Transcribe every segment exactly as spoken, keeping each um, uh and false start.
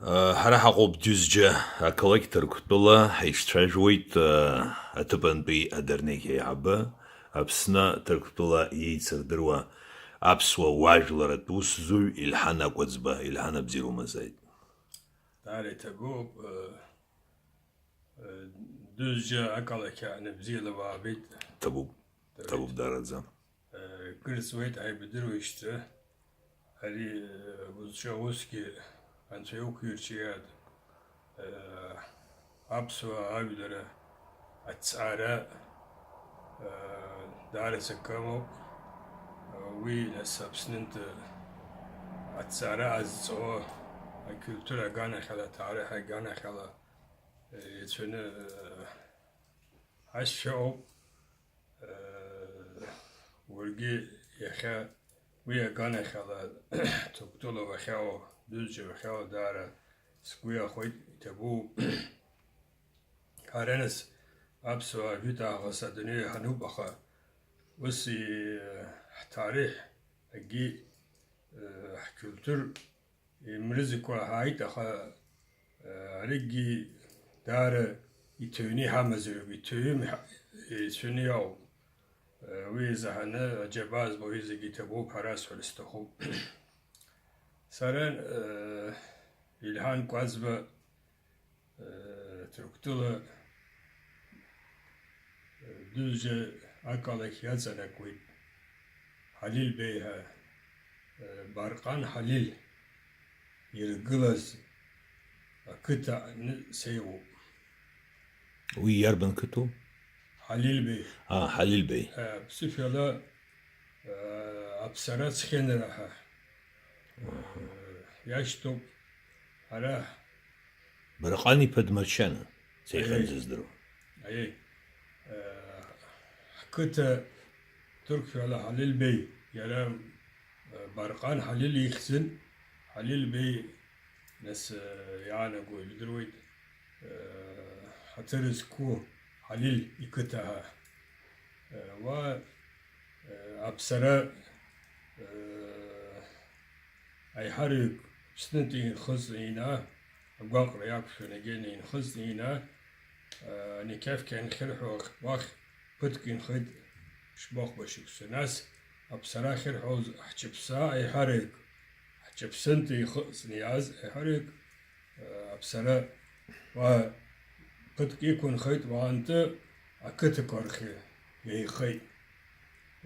Ҳара ҳаҟоуп Џьызџьа ақалақь Ҭырқәтәыла, ҳаицәажәоит аҭыԥантәи адырнеқь аиҳабы, Аԥсны Ҭырқәтәыла еицырдыруа аԥсуа уаажәларатә усзуҩ Ильҳан Акәаӡба. Ильҳан, абзиара умазааит. Даара иҭабуп, Џьызџьа ақалақь аҟны бзиала уаабеит. Ҭабуп, ҭабуп даараӡа. Кыр ҵуеит ҳаибадыруеижьҭеи, ари узҿу аусгьы Анцәа иуқәиршәааит. Аԥсуаа ажәлар аҭҵаара даара сакы амоуп. Уи нас Аԥснынтә аҭҵаара азҵо, акультура аганахьала, аҭаарых аганахьала еицәаны ҳашьцәа ыҟоуп. Уаргьы иахьа уи аганахьала, Ҭырқәтәыла уахьаауа, Џьызџьа уахьаауа даара сгәы иахәеит, иҭабуп. Ҳара нас аԥсуаа жәытә аахыс адунеи ҳануп, аха ус и-, ҳҭаарых, акгьы, ҳкультур имрызкәа ҳааит, аха, э, аригьы даара иҭыҩны иҳамазароуп, иҭыҩым иҳа-, ицәаны иауп. Э, уи изаҳаны аџьабаа збо зегьы иҭабуп, ҳара сҳәар сҭахуп. Сара, э, Ильҳан Кәаӡба, Ҭырқәтәыла Џьызџьа ақалақь иаҵанакуеит Ҳалил Беи ҳәа, Барҟан Ҳалил иргылаз ақыҭа аҟны сеиуоуп. Уи иарбан қыҭоу? Ҳалил Беи. А, Ҳалил Беи. Ԥсышәала Аԥсара цхьанара ҳәа иашьҭоуп. Ара Барҟан-иԥа Дмарчана, са ихьынӡаздыруа. Аиеи. Ҳқыҭа ҭырқәшәала Ҳалил Беи, иара Барҟан Ҳалил ихьӡын, Ҳалил Беи нас иаанаго ижәдыруеит, ҳаҭыр зқәу Ҳалил иқыҭа ҳәа. Уа Аԥсара аиҳараҩык Аԥснынтәи инхыҵны инаа, агәаҟра иақәшәаны гьаны инхыҵны инаа, Никьафқьа анхьырҳәо уахь ԥыҭк инхеит, ԥшьба-хәба шықәса. Нас Аԥсара ахьырҳәоз ҳчаԥсаа аиҳараҩык, ҳчаԥсынтәи ихыҵны иааз аиҳараҩык, Аԥсара уа ԥыҭк иқәынхеит, уаантәи ақыҭақәа рхы еихеит.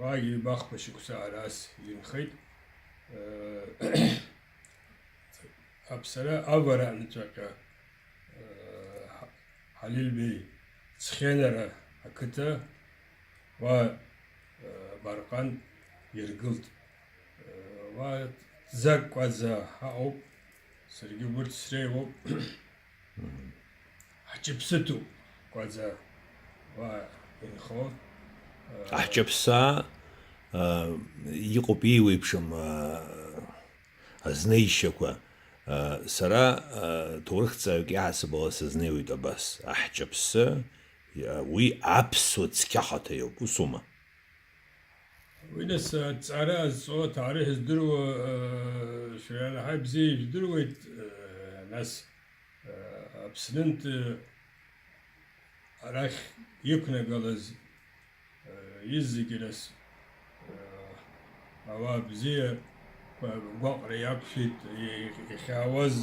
Уа ҩба-хԥа шықәса арас инхеит. Аԥсара авара аныҵәаҟьа Ҳалил Беи цхьанара ақыҭа уа Барҟан иргылт. Уа Ӡак Кәаӡа ҳаҟоуп, саргьы убырҭ среиуоуп. Ҳчаԥсытәуп Кәаӡа уа инхо. Аҳчаԥсаа, а, иҟоуп еиуеиԥшым, а, азнеишьақәа. А, сара, а, ҭоурыхҭҵааҩык иаҳасабала сызнеиуеит абас. Аҳчаԥсы, а, уи аԥсуа цқьа хаҭа иоуп, усума? Уи нас аҭҵаара зҵо, аҭаарых здыруа, э, шәара иаҳа ибзиа ижәдыруеит, э, нас, э, Аԥснынтә, э, арахь иқәнагалаз, э, изегьы нас, э, ауаа бзиа, гәаҟра иақәшәеит, ихьаауаз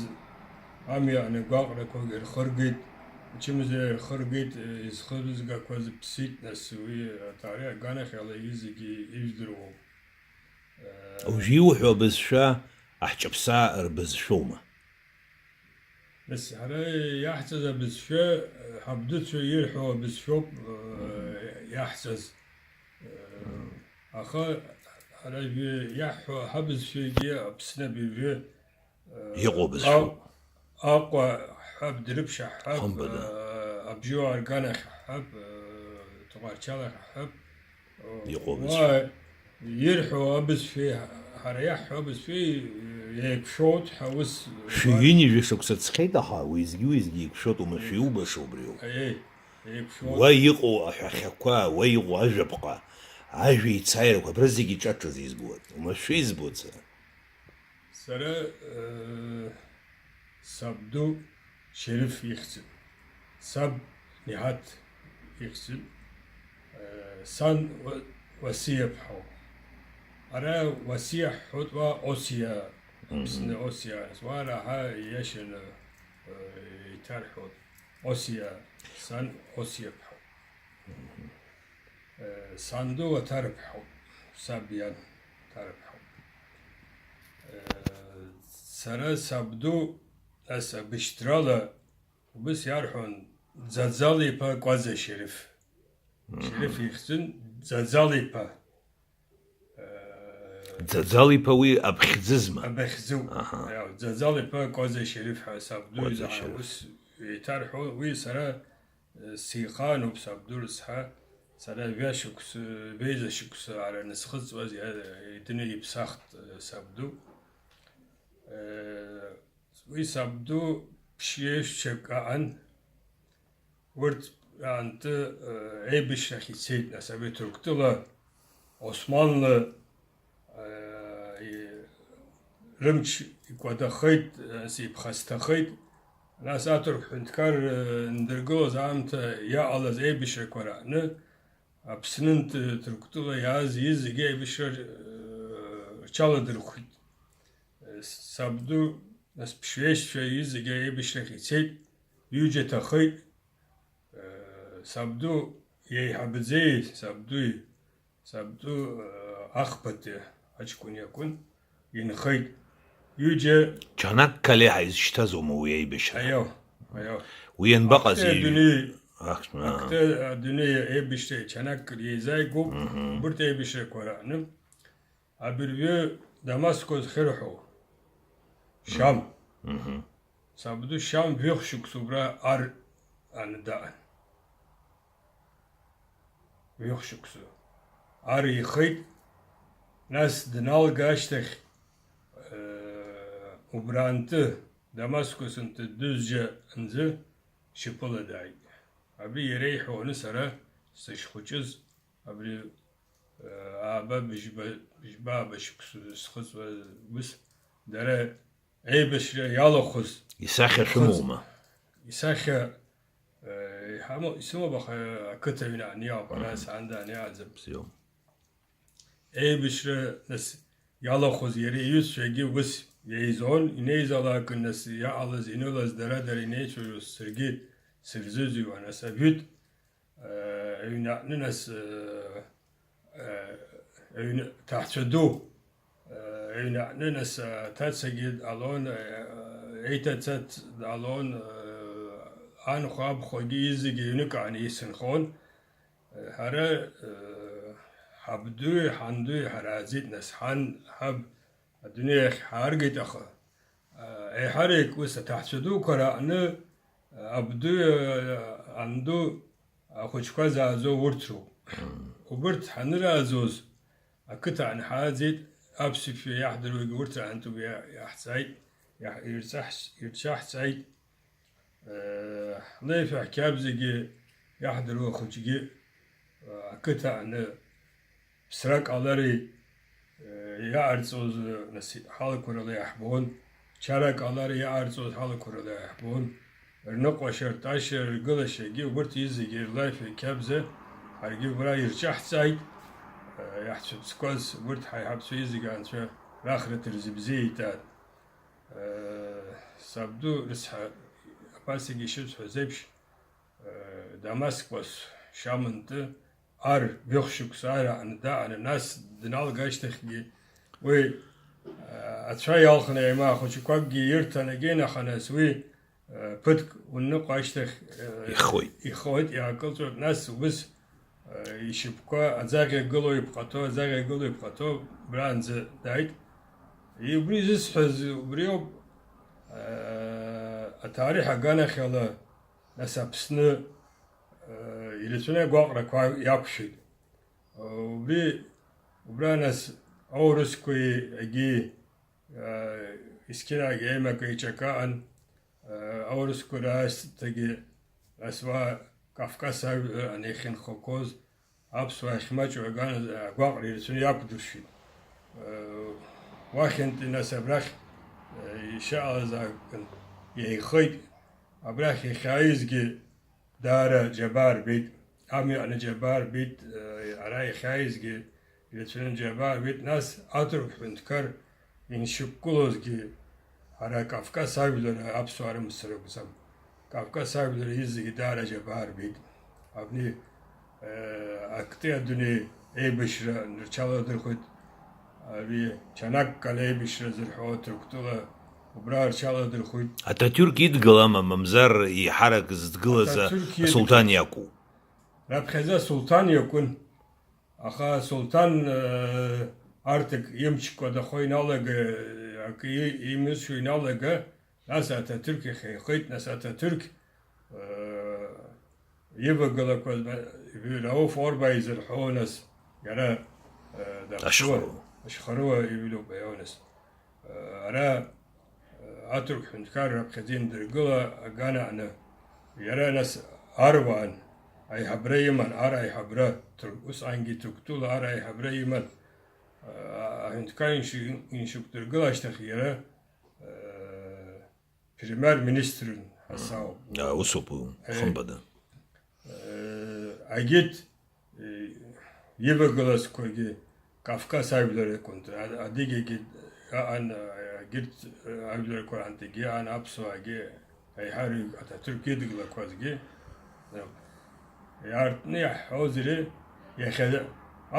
амҩа аҟны гәаҟрақәак ирхыргеит, ачымазара ирхыргеит, изхызгақәаз ԥсит, нас уи аҭаарых аганахьала зегьы ижәдыруоуп. Уажә иуҳәо абызшәа аҳҷаԥсаа рбызшәоума? Нас ҳара иаҳҵаз абызшәа, ҳабдуцәа ирҳәо абызшәоуп, иаҳҵаз. Аха ҳара уажәы иаҳҳәо ҳабызшәагьы Аԥсны абыржәы, э, иҟоу абызшәоуп. Аҟәа ҳҳәап, Дәрыԥшь ҳҳәап, хымԥада, э, Абжьуаа рганахь ҳҳәап, э, Тҟәарчалахь ҳҳәап. Иҟоу абызшәа. Уа ирҳәо абызшәеи ҳара иаҳҳәо абызшәеи, э, еиқәшәоит ҳәа ус. Шәи ҩынҩажәа шықәса ҵхьеит, аха уеизгьы-уеизгьы еиқәшәоит, ума шәиубаша убриоуп. Аиеи, еиқәшәоит. Уа иҟоу аҳәахьақәа, уа иҟоу ажәаԥҟа, ажәа еицааирақәа, абра зегьы иҿаҿыз избоит. Ума шәизбоит сара. Сара, э, Сабду Шьериф ихьӡын. Саб Ниҳаҭ ихьӡын. Э, сан Уа-, Уасиа ԥҳау. Ара Уасиа ҳҳәоит, уа Осиа, Аԥсны Осиа. Уа раҳа иашаны, э, иҭарҳәоит. Осиа, сан Осиа ԥҳау. Э, санду Аҭарԥҳауп, саб иан Аҭарԥҳауп. Э, сара сабду, нас, абышьҭрала убыс иарҳәон, Ӡаӡал-иԥа Кәаза Шьериф. Шьериф ихьӡын, Ӡаӡал-иԥа. Э, Ӡаӡал-иԥа уи абхьӡызма? Абыхьӡуп. Аҳа. Иау, Ӡаӡал-иԥа Кәаза Шьериф ҳәа сабду Кәаза изаҳа Шьериф. Ус еиҭарҳәо, уи сара Сеиханоуп сабду рыцҳа, сара жәа шықәсы, ҩеиза шықәсы араны схыҵуаз иа-, итәны иԥсахт, э, сабду. Э, уи сабду ԥшьеишьцәак аан, урҭ аанты, э, еибашьрахь ицеит, нас абри Ҭырқәтәыла, Османла, э, и-, рымч икәадахеит, э, иԥхасҭахеит. Нас аҭырқә ҳәынҭқар, э, ндыргылоз аамҭа иаҟалаз еибашьрақәа раҳны, Аԥснынтә, э, Ҭырқәтәыла иааз ииз зегьы аибашьра, э, рҽаладырхәит. Э, сабду, нас ԥшьҩеишьцәа ииз зегьы аибашьрахь ицеит, ҩыџьа ҭахеит. Э, сабду иеиҳабаӡеи, сабдуи, сабду, э, ахԥатәи аҷкәын иакәын, инхеит. Ҩыџьа Џьанак Калеҳа изышьҭазоума уи аибашьра? Аио, аио. Уи ианбаҟаз Актәи иҩ-, адунеи, ахьтә-, аа. Актәи адунеи аибашьреи Џьанак Калеи еизааигәоуп, Мгм. Убырҭ аибашьрақәа раҳны. Абыржәы Дамасқос хьырҳәо. Шам. Мгм. Сабду Шам жәохә шықәса убра ар аны даан. Ҩыхшықәса ар ихеит, нас дналга ашьҭахь, э, убраантәы, Дамасқосынтәи Дузџьа анӡы шьапыла дааит. Абри иара иҳәоны сара сышхәыҷыз, абри, э, ааба быжьба, быжьба ааба шықәса схыҵуа ус, дара Еибашьра иалахәыз Исахьа шәымоума? Исахьа, э, иҳамоу, исымоуп, аха ақыҭа аҩны аниаауп, ара Мгм. саанда аниааӡам. Бзиоуп. Еибашьра, нас, иалахәыз иара иҩызцәагьы ус иеизон, инеизалакын, нас, иаҟалаз, инылаз, дара-дара инеицәажәоз саргьы сырзыӡырҩуан, нас, ажәытә Э, аҩны аҟны, нас, э, э, аҩны, ҭаацәа ду, э, аҩны аҟны, нас, аҭацагьы дҟалон, э, еиҭаца дҟалон, э, анхәа абхәагьы изегьы ҩнык аҟны исынхон. Э, ҳара, э, ҳабдуи ҳандуи ҳарааӡеит, нас, ҳан, ҳаб, Адунеи ахь ҳааргеит, аха, а, еиҳарак ус аҭаацәа дуқәа раҟны, а, абду, а, анду ахәыҷқәа зааӡо урҭ роуп. Мм. Убырҭ ҳанырааӡоз, ақыҭа анҳааӡеит, аԥсшәа иаҳдыруагьы урҭ раантәуп иа-, иаҳҵааит, иаҳ-, ирҵаҳ-, ирцәаҳҵааит. Ҳлеишәа ҳқьабзагьы иаҳдыруа ахәыҷгьы, ақыҭа аҟны ԥсра ҟалари, иаҟарҵоз, нас, ҳалақәарала иаҳбон, чара ҟалари иаҟарҵоз ҳалақәарала иаҳбон, рныҟәашьа, ртәашьа, ргылашьагьы, убырҭ зегьы рлеишәа қьабза ҳаргьы убра ирҿаҳҵааит, иаҳцәыԥсқәаз, убырҭ ҳаиҳабацәа зегьы Анцәа рахраҭа рзыбзиеит. Сабду рыцҳа, абасгьы ишысҳәаз еиԥш, Дамаскос Шамынтәы ар ҩышықәса ара аҟны даҟаны, нас дналга ашьҭахьгьы уи ацәа иалхны аимаа хәыҷқәакгьы ирҭан, егьин, аха нас уи ԥыҭк уныҟәа ашьҭахь Ихоит. Ихоит, иаакылҵәоит, нас убыс Ишьапқәа аӡаӷьа гылоу иԥҟаҭо, аӡаӷьа гылоу иԥҟаҭо, убраанӡа дааит. Убри зысҳәаз убриоуп, аҭаарих аганахьала, нас Аԥсны ирацәаны агәаҟрақәа иақәшәеит. Убри, убра нас аурысқәеи егьи Есқьынагь еимакы иҿакаан, аурысқәа раасҭагьы, нас уа Кавказ ажәлар анеихьынхақәоз, аԥсуаа ахьмаҷу аган агәаҟра ирацәаны иақәдыршәит. Уахьынтәи, нас абрахь ишьаҟалаз акәын. иеихеит. Абрахь иахьааизгьы даара џьабаа рбеит. Амҩаҟны џьабаа рбеит, э, ара иахьааизгьы ирацәаны џьабаа рбеит. Нас аҭырқә ҳәынҭқар иншьақәгылозгьы ара Кавказ ажәлар аԥсуаа рымацара акәӡам. Кавказ ажәлар изегьы даара џьабаа рбеит. Абни, э, актәи адунеи еибашьра рҽаладырхәит. Ари Чанаккаль еибашьра зырҳәо Ҭырқәтәыла убра рҽаладырхәит. Ататиурк идгылама, мамзар еиҳарак зыдгылаз Ататиурк идгылеит. Асулҭан иакәу? Раԥхьаӡа асулҭан иакәын. Аха асулҭан, э, арҭ ак имчқәа дахо иналага, акы и-, имыцәо иналага, нас Аҭаҭырқә иахьеихеит, нас Аҭаҭырқә, э, ивагылақәаз, ба-, Рауф Орба изырҳәо, нас иара, э, даԥсуа, Ашьхаруа. Ашьхаруа ивилоуп, аио, нас. Ара, аҭырқә ҳәынҭқарра раԥхьаӡа индыргыла аганаҟны, иара нас аруаан аиҳабра иман, ар аиҳабра, Ҭыр-, усҟангьы Ҭырқәтәыла ар аиҳабра иман, а-, аҳәынҭқар иншьы-, иншьақәдыргыла ашьҭахь иара, э, премиер-министрын ҳәа сауп. А, усоуп, Э, хымԥада. Э, агьырҭ, э, ивагылазқәагьы Кавказ ажәлар ракәын. А-, адыгьагьы аан, егьырҭ ажәларқәа антәигьы аан, аԥсуаагьы, аиҳараҩык Аҭаҭырқә идгылақәазгьы. Иаартны иаҳҳәозари, иахьа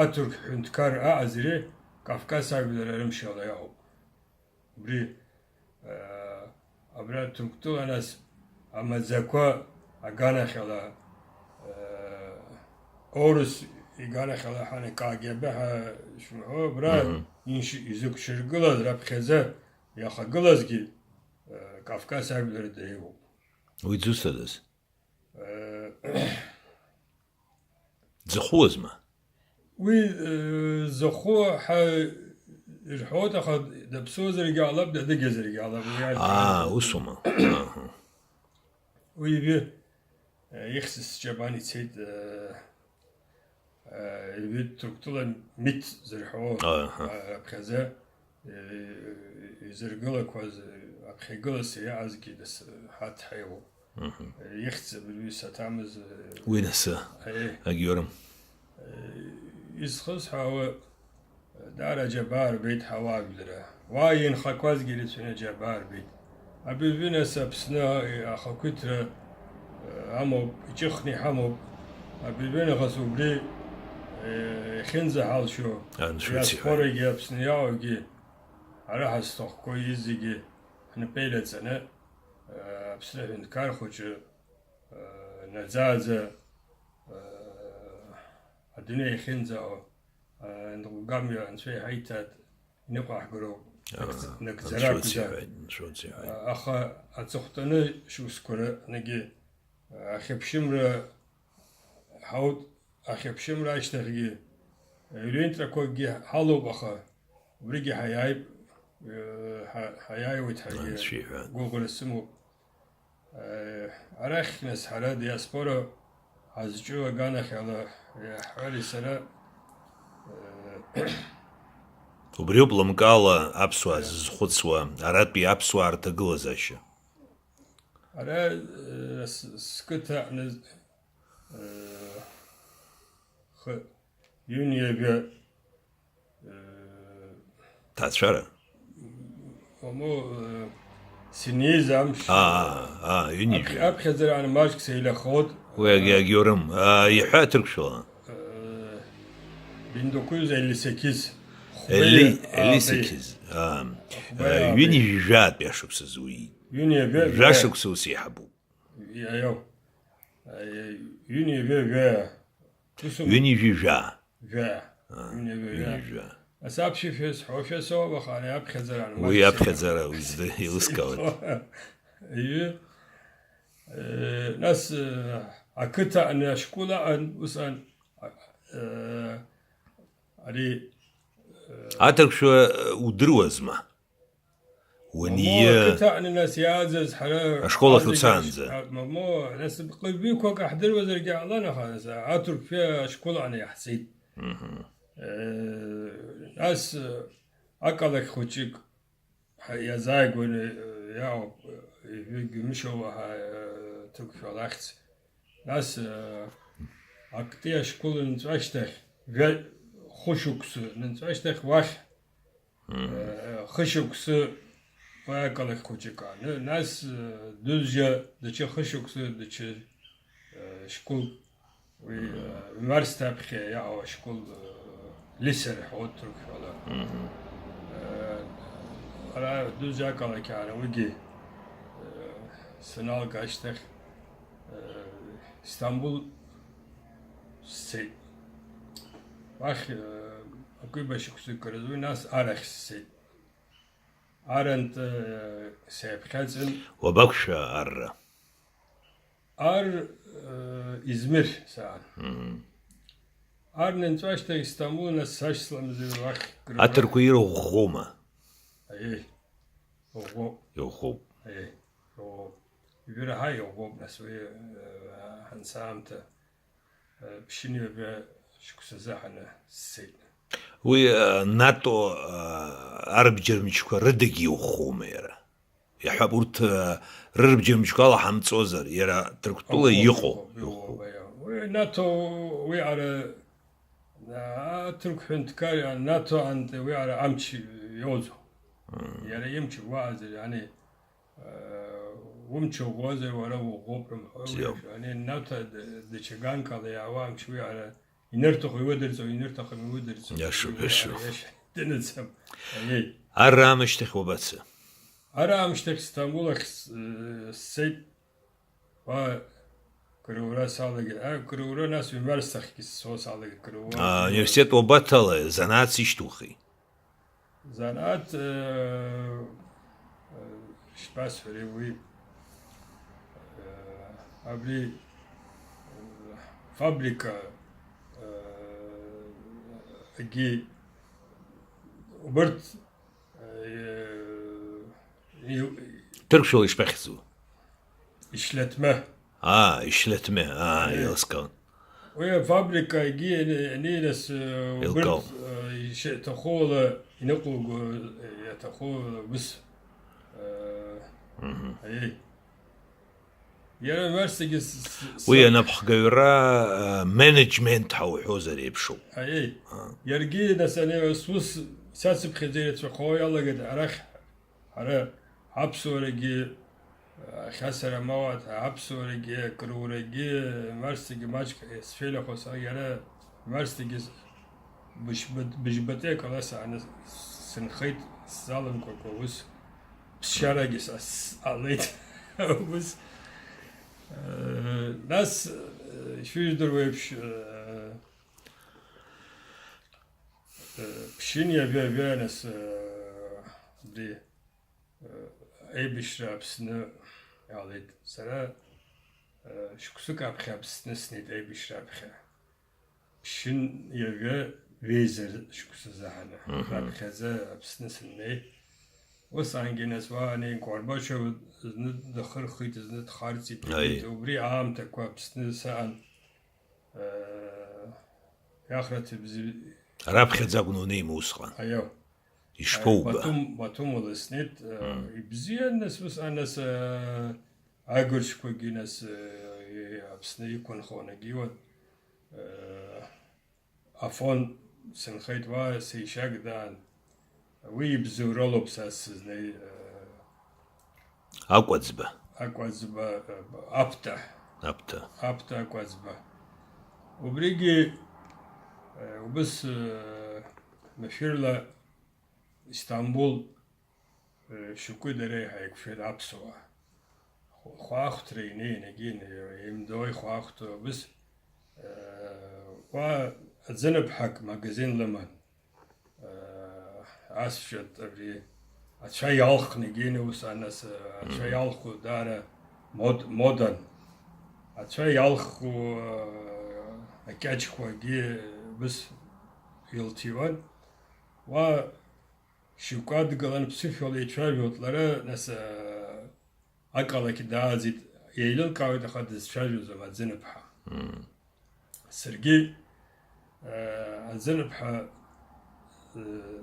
аҭырқә ҳәынҭқар аҟазари, Кавказ ажәлар рымшала иҟоуп. Убри, э, абра Ҭырқәтәыла нас амаӡақәа аганахьала, э, аурыс иганахьала ҳәа К Г Б ҳәа шәымҳәо, абра Мгм. инш-, изықәшьаргылаз раԥхьаӡа иахагылазгьы, э, Кавказ ажәлар дреиуоуп. Уи дзусҭадаз? Э, Дзыхәуазма? Уи, э, зыхәу ҳәа ирҳәоит, аха даԥсуазаргьы ҟалап, дадыгьазаргьы ҟалап, уи арҭ Аа, иаанкылоит. Усума? Аҳа. Уи ҩы, э, ихьӡ сџьабан ицеит, э, э, ҩы Ҭырқәтәыла мит зырҳәо, Аҳа. э, раԥхьаӡа, э, изыргылақәаз, э, аԥхьагылас иаазгьы дас-, ҳаҭ ҳаиуоуп. Мгм. Ихьӡ абыржәы саҭамыз, э, Уи насы, аиеи. Агьиурым. Э, изхысҳәаауа, даара џьабаа рбеит ҳауаажәлар. Уа инхақәазгьы ирацәаны џьабаа рбеит. Абыржәы нас Аԥсны ахақәиҭра, э, амоуп, иҿыхны иҳамоуп. Абыржәы нахыс убри, э, иахьынӡаҳалшо, Анцәа иуцәиҳәааит. Диаспорагьы Аԥсны иаауагьы, ара ҳазҭахқәоу изегьы ҳнапы еилаҵаны, Аԥсны аҳәынҭқар хәыҷы, наӡаӡа, адунеи ахьынӡаҟоу, Нҟәгамҩа Анцәа иҳаиҭааит, иныҟәаҳгароуп, нагӡ-, Ага. Нагӡара Анцәа акәзар. Уцәиҳәааит, Анцәа уцәиҳәааит. Аха аҵыхәтәаны шықәсқәа рыҟнагьы, ахьыԥшымра ҳаут, ахьыԥшымра ашьҭахьгьы, ҩынтәрақәакгьы ҳалоуп, аха убригьы ҳаиааип, э, ҳа-, ҳаиааиуеит ҳаргьы, Анцәа иҳәа. Гәыӷра сымоуп. Э, арахь, нас, ҳара диаспора ҳазҿу аганахьала, иаҳҳәари сара, э, Убриоуп лымкаала аԥсуаа зызхәыцуа, аратәи аԥсуаа рҭагылазаашьа. Ара, э, с-, сқыҭа аҟны, э, хы-, ҩынҩажәа, э, Ҭаацәара? Мамоу, э, сынеиз амш. Аа, аа, ҩынҩажәа. Аԥхьаӡара ан маҷк сеилахот. Уи агьа-, агьаурым. Аа, иҳәа ҭырқәшәала. Э, bin dokuz yüz elli sekiz. Elli, elli sekiz. Аа, Хәбеи э, Аабеи. Ҩынҩажәатәи ашықәсазы уи. Ҩынҩажәа жәа. Жәа шықәса ус еиҳабуп. Иаиоу. Э, ҩынҩажәа жәа. Ус ум-, Ҩынҩажәи жәа. Жәа. Аа, ҩынҩажәа жәа. Ҩынҩажәа. Ас аԥшьышәа сҳәошәа соуп, аха ари аԥхьаӡара анмаҷ Уи сымам. Аԥхьаӡара узды-, илыскаауеит. Ҩы. Э, нас, э, ақыҭа аҟны ашкол аҟан, усҟан, э, ари, э, Аҭырқәшәа, э, удыруазма? Уаниа Мамо, ақыҭаҟны нас иааӡаз ҳара ашкол ахь ҳазегьы уцаанӡа. Аш-, а, мамо, нас ҟыҩбиқәак аҳдыруазаргьы ҟалан, аха нас аҭырқәшәа ашкол аҟны иаҳцеит. Мгм. Э, нас, э, акалақь хәыҷык ҳа-, иазааигәаны, э, иаауп, э, Ҩыџьа мшала ҳа, э, ҭырқәшәала ахьӡ. Нас, э, актәи ашкол нҵәашьҭахь, жәа-, хәышықәса нҵәашьҭахь уахь, Мгм. э, хышықәса уи ақалақь хәыҷык ааны, нас, э, дәызжьа даҽа хышықәса даҽа, э, школк Уи, э, Мемарсҭа аԥхьа иаауа ашкол, э, Лисер ҳәа урҭ рықәшәала. Мгм. Э, ара дуза ақалақь аара уигьы, э, саналга ашьҭахь, э, Истамбул сцеит. Уахь, э, акәиба шықәсык рызу, нас арахь сцеит. Арантә, э, сеиԥхьаӡан. Уабақәшәа арра? Ар, э, Измир саан. Мгм. Ар нынҵәашьҭа Истамбул нас сашьцыламзи уахь Григор. Аҭырқәа ирӷәӷәоума? Аиеи. Иӷәӷәоуп. Иӷәӷәоуп. Аиеи. Иӷәӷәоуп. Ҩыраҳа иӷәӷәоуп нас уи, э, ҳанса аамҭа, э, ԥшьынҩажәа шықәсазы ҳаны сцеит. Уи, э, НАТО, э, арбџьармчқәа рыдагьы иӷәӷәоума иара? Иаҳҳәап, урҭ, э, рырбџьармчқәа алаҳамҵозар, иара Ҭырқәтәыла Иӷәӷәоуп, иҟоу. Иӷәӷәоуп, иӷәӷәоуп. Аиеи. Уи НАТО, уи ара, а, аҭырқә ҳәынҭқар, а, НАТО ант, уи ара амч иоуӡом. Мм. Иара имч уаазар, ани, э, умч уӷәӷәазар, уара уӷәӷәоуп рымҳәои, Бзиоуп. Ани НАТО д-, даҽа ганкала иаауа амч уи ара Инырҭаху иудырҵо, инырҭахым иудырҵо. Иашоуп, Иара иашоуп. Иашьа дынацам. Аиеи. Ара аамышьҭахь уабацеи? Ара аамышьҭахь Стамбул ахь с-, э, сцеит. Уа, Кырауура салагеит. А, Кырауура нас Ҩмарсҭахьгьы сцо салагеит, Кырауура. А, университет уабаҭалеи, занааҭс ишьҭухи? Занааҭ, э, э, ишԥасҳәари уи, э, абри, э, фабрика, э, егьи убырҭ, э, и-, Ҭырқәшәала ишԥахьӡу? Ишлетме. Аа, ишлетме, аа, Аиеи. Еилыскаауан. Уи афабрика егьи ани-, анинас, э, Еилкаау. Убырҭ, э, ишаҭаху ала иныҟәылго, э, иаҭаху ала ус, э, Мгм. Аиеи. Иара уи арсагьы с-, с-, Уи с-, анапхгаҩра, э, менеджмент ҳәа уҳәозар еиԥшуп. Аиеи. Аа. Иаргьы, нас, ани, ус, ус сацыԥхьаӡа ирацәахо иалагеит арахь. Ҳара аԥсуарагьы, ахьасара амоуа, аԥсуарагьы, акыраурагьы, марсагьы маҷк сфеилахәа са иара марсагьы с-, быжьба-, быжьбатәи акласс ааны сынхеит, сзалымкәакәа ус ԥсшьарагьы са сҟалеит. Ус, э, нас, э, ишыжәдыруа еиԥш, э, э, ԥшьынҩажәа, жәаҩа нас, э, абри Аибашьра Аԥсны иаалеит. Сара, э, шықәсык аԥхьа Аԥсны снеит аибашьра аԥхьа. Ԥшьынҩажәа ҩеиза шықәса заҳаны. Мгм. Раԥхьаӡа Аԥсны сыннеит. Усҟангьы нас уа ани Горбачев зны дахырхит, зны дхарҵеит. Аиеи. Убри аамҭақәа Аԥсны саан, э, иахраҭа бзи-, Раԥхьаӡа акәны унеима усҟан? Аио. Ишԥоуба? Батум, Батумала снеит, э, Мм. Ибзиан, нас, ус, а, нас, э, агыршқәагьы, нас, э, Аԥсны иқәынхон, агьиуан, э, Афон сынхеит, уа сеишьак даан. Уи ибзоуралоуп са сызнеи, э, Акәаӡба. Акәаӡба, э, Аԥҭа. Аԥҭа. Аԥҭа Акәаӡба. Убригьы, э, убыс, э, машәырла Истамбул, э, шьоукы дара иҳаиқәшәеит аԥсуаа. Хә-, хәаахәҭра инеин, егьин, еимдо ихәаахәҭоу абыс, э, уа аӡыныԥҳак магазин лыман. Э, асшәа абри ацәа иалхны егьин ус анас, э, ацәа Мгм. Иалху даара мод-, модан. Ацәа иалху, э, акьаҿқәагьы абыс илҭиуан. Уа шьоукы адгылан ԥсышәала ицәажәоит лара, нас, э, ақалақь дааӡеит, еилылкаауеит, аха дызцәажәозом аӡыныԥҳа. Мм. Саргьы, э, аӡыныԥҳа, э,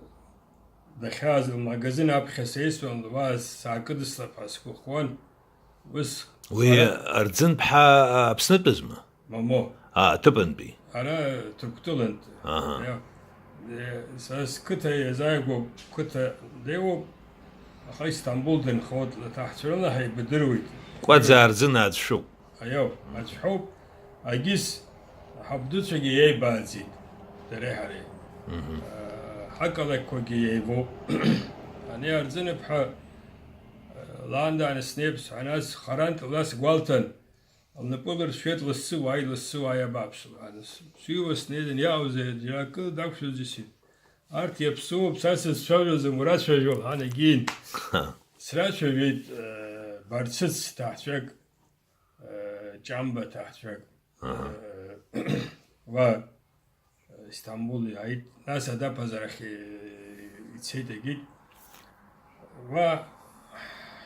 дахьааз лмагазин аԥхьа сеисуан, уа саакыдыслап ҳәа сгәыӷуан. Ус. Уи ара Арӡынԥҳа Аԥснытәызма? Момо. А, аҭыԥантәи. Ара Ҭырқәтәылантәи. Аҳа. Иа-, е, са сқыҭа иазааигәоуп, қыҭа деиуоуп, аха Истамбул дынхоит, аҭаҳцәа рыла ҳаибадыруеит. Кәаӡа Арӡына аӡә шәоуп. Аиоу, аӡә ҳәоуп. Агьыс ҳабдуцәагьы иеибааӡеит, дареи ҳареи. Мгм. Э, ҳакалақьқәагьы еивоуп. Ани Арӡыныԥҳа, э, лаандааны снеип сҳәан, ас харантә ла сгәалҭан, лнапы лыршәеит, лассы уааи, лассы уааи, абааԥс, лҳәан, сҩыуа снеин, иаауазеи, џьара акы дақәшәазеи сҳәеит. Арҭ иаԥсуоуп, са сызцәажәаӡом, урацәажәо, лҳәан, егьин. Ха. Срацәажәеит, э, Барцыц ҭаҳцәак, э, Ҷамба ҭаҳцәак, Аҳа. Э, уа, э, Истамбул иааит, нас Адаԥазарахь, э, ицеит, егьит. Уа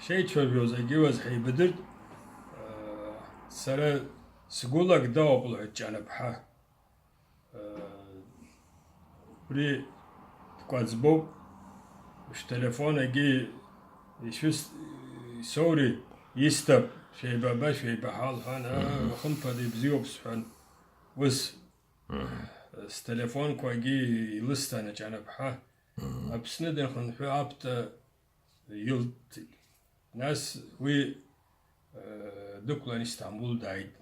шеицәажәоз, егьиуаз ҳаибадырт, э, сара сгәылак дауп, лҳәеит Ҷанаԥҳа. Э, убри дкәаӡбоуп, шәтелефон агьи ишәыс-, исоури, исҭап, шәеибаба, шәеибаҳа, лҳәан, аа, Мгм. хымԥада ибзиоуп, сҳәан. Ус, Мгм. сҭелефонқәагьы илысҭан аҷанаԥҳа. Мгм. Аԥсны дынхынҳәы аԥта илҭеит. Нас уи, э, дықәлан Истамбул дааит,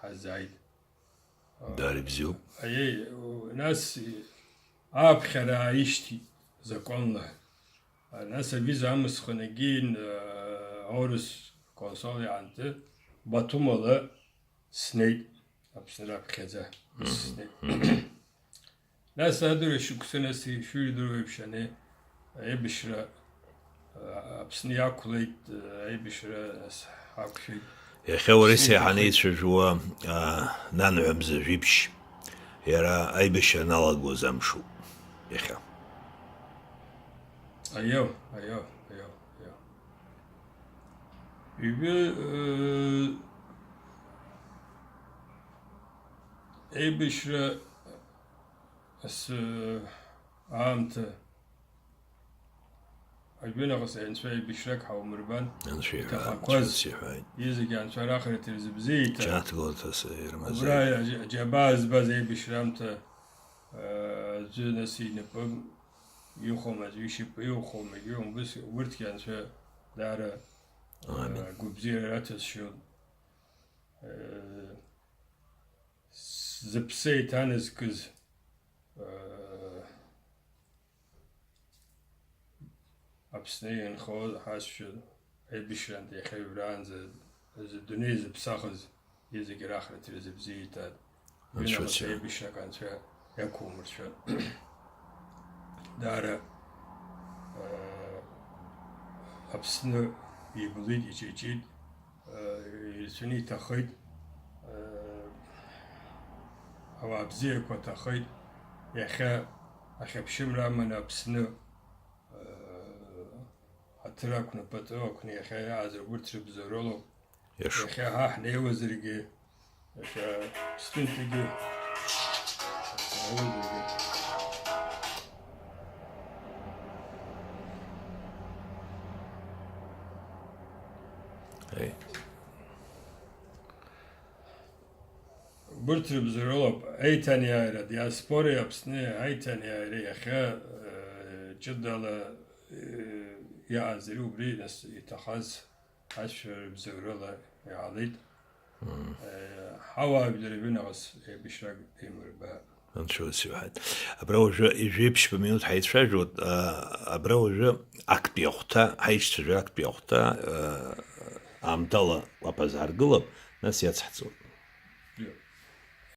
ҳазааит. Дара ибзиоуп. Аиеи, нас аԥхьара ааишьҭит законла. Нас авиза амысхын егьин, э, аурыс консул иаанты Батумала снеит, Аԥсны раԥхьаӡа Мгм. снеит. Мгм. Нас адырҩашықәса, нас ишәыжәдыруеиԥш, ани аибашьра, а, Аԥсны иақәлеит, а, аибашьра, нас ҳақәшәеит. Иахьа уара Аԥсны сеиҳаны иҭахеит. Ицәажәуа, а, нанҳәа мза жәиԥшь, иара аибашьра аналагоз амшуп. Иахьа. Аио, аио, аио, аио. Ҩажәи, э, аибашьра Асы аамҭа ажәҩанахыс Анцәа ибышьрак ҳаумырбан. Анцәа иҳәа, иҭахақәаз, Анцәа сиҳәааит. Изегьы Анцәа рахарҭа ирзыбзиеиҭа. Џьанаҭ гәылаҭас ирмазеиҭа. Убра аџьабаа збаз аибашьра аамҭа, аа, аӡәы нас инапы иухәом, аӡәы ишьапы иухәом, егьи умбыс, урҭгьы Анцәа даара, Амин. Аа, гәыбзиара раҭәасшьон. Э, зыԥсы еиҭаназкыз, э, Аԥсны инхо ҳасшьа аибашьраанӡа иахьа уажәраанӡа зы дунеи зыԥсахыз, изегьы рахарҭа ирзыбзиеиҭааит. Анцәа Уи нахыс иацәа. Аибашьрак Анцәа иақәумыршәа. Даара, э, Аԥсны иблит, иҷыҷит. Ирацәаны иҭахеит, ауаа бзиақәа аҭахеит, иахьа ахьыԥшымра аманы Аԥсны ҳаҭыр ақәны, пату ақәны иахьа иааз урҭ рыбзоуралоуп. Иаша. Иахьа ҳа ҳнеиуазаргьы, иахьа Аԥснынтәигьы ҳнеиуазаргьы. Еи. Убырҭ рыбзоуралоуп аиҭанеиааира, диаспореи Аԥсни аиҭанеиааира иахьа, э, ҷыдала, э, иаазари убри нас иҭахаз ашәа рыбзоурала иаалеит. Мм. Э, ҳауаажәлар рыҩнахыс еибашьрак имырбааит. Анцәа ус иҳәеит. Абра уажәы ижәеиԥшьба минуҭ ҳаицәажәоит, а, абра уажәы актәи ахәҭа, ҳаицәажәара актәи ахәҭа, а, аамҭала уаԥазааргылап, нас иацҳҵоит.